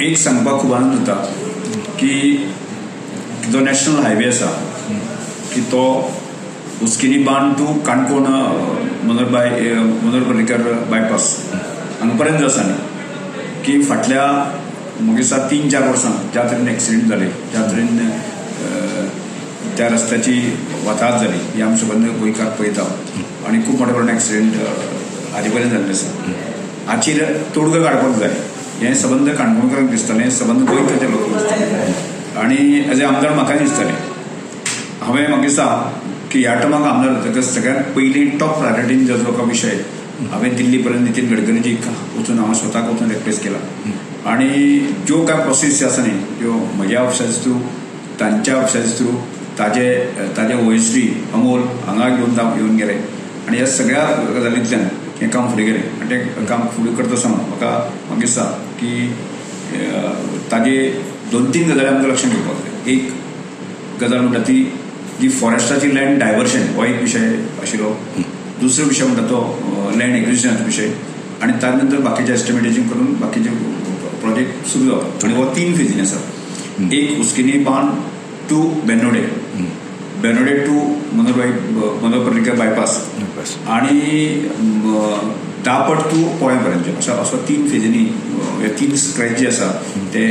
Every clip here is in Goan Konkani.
एक सांगपाक खूब आनंद जाता की जो नॅशनल हायवे आसा की तो उसकिनी बांद टू काणकोण मनोहर पर्रीकर बायपास हांगा पर्यंत जो आसा न्ही की फाटल्या म्हाका दिसता 3-4 वर्सां ज्या तरेन एक्सिडेंट जाले, ज्या तरेन त्या रस्त्याची वाताहत जाली ही आमी सबंद गोंयकार पळयता आनी खूब मोठ्या प्रमाणात एक्सिडेंट हाजे पर्यंत जाल्ले आसा. हाचेर तोडगो काडपाक जाय हें सबंद काणकोणकारांक दिसतालें, सबंद गोंयच्या लोकांक दिसतालें आनी एज ए आमदार म्हाकाय दिसतालें. हांवें म्हाका दिसता की ह्या टर्माक आमदार जातकच सगळ्यांत पयलीं टॉप प्रायोरिटीन जो जो विशय हांवें दिल्ली पर्यंत नितीन गडकरीजीक वचून हांवें स्वताक वचून रिक्वेस्ट केला आनी ज्यो कांय प्रोसेस आसा न्ही त्यो म्हज्या ऑफिसाचे थ्रू, तांच्या ऑफिसाचे थ्रू, ताजे ओएसडी अमोल हांगा घेवन येवन गेले आनी ह्या सगळ्या गजालींतल्यान हें काम फुडें गेलें आनी तें काम फुडें करता आसतना म्हाका दिसता की ताजे 2-3 गजाली आमकां लक्षांत घेवपाक जाय. एक गजाल म्हणटा ती जी फॉरेस्टाची लँड डायवर्शन हो एक विशय आशिल्लो, दुसरो विशय म्हणटा तो लँड एक्विजिशनाचो विशय आनी ताजे नंतर बाकीचे एस्टिमेटेशन करून बाकीचे प्रोजेक्ट सुरू जावप आनी हो 3 फेजीन आसा. एक उसकिनी बांद टू बेनोडे, बेनोडे टू मनोहर पर्रीकर बायपास आनी दापट टू पोळ्या पर्यंत असो 3 फेजींनी हे 3 स्क्रॅच जे आसा ते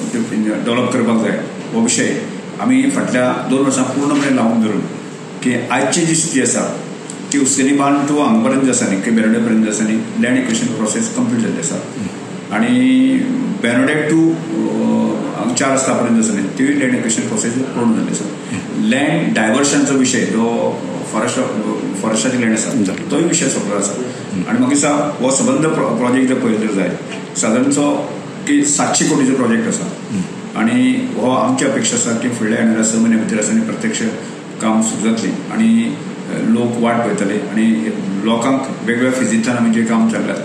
डेव्हलप करपाक जाय. हो विशय आमी फाटल्या 2 वर्सां पूर्णपणे लावून धरून की आयची जी स्थिती आसा ती उसकिनी बांद टू हांगा पर्यंत आसा न्ही की बेनोडे पर्यंत आसा न्ही लँड एक्विजिशन प्रोसेस कंप्लीट जाल्ली आसा आनी बेनोडे टू 4 रस्ता पर्यंत आसा न्ही त्योय लँड एक्विजिशन प्रोसेस पूर्ण जाल्ली आसा. लँड डायवर्शनचो विशय जो फॉरेस्टाची लँड आसा तोय विशय सोंपलो आसा आनी म्हाका दिसता हो सबंद प्रोजेक्ट जर पळयलो जाय सादारणचो की 700 कोटीचो प्रोजेक्ट आसा आनी हो आमची अपेक्षा आसा की फुडल्या येणाऱ्या 6 म्हयन्या भितर आसा आनी प्रत्यक्ष काम सुरू जातलें आनी लोक वाट पळयतले आनी लोकांक वेगवेगळ्या फेजींतल्यान आमी जें काम चल्लां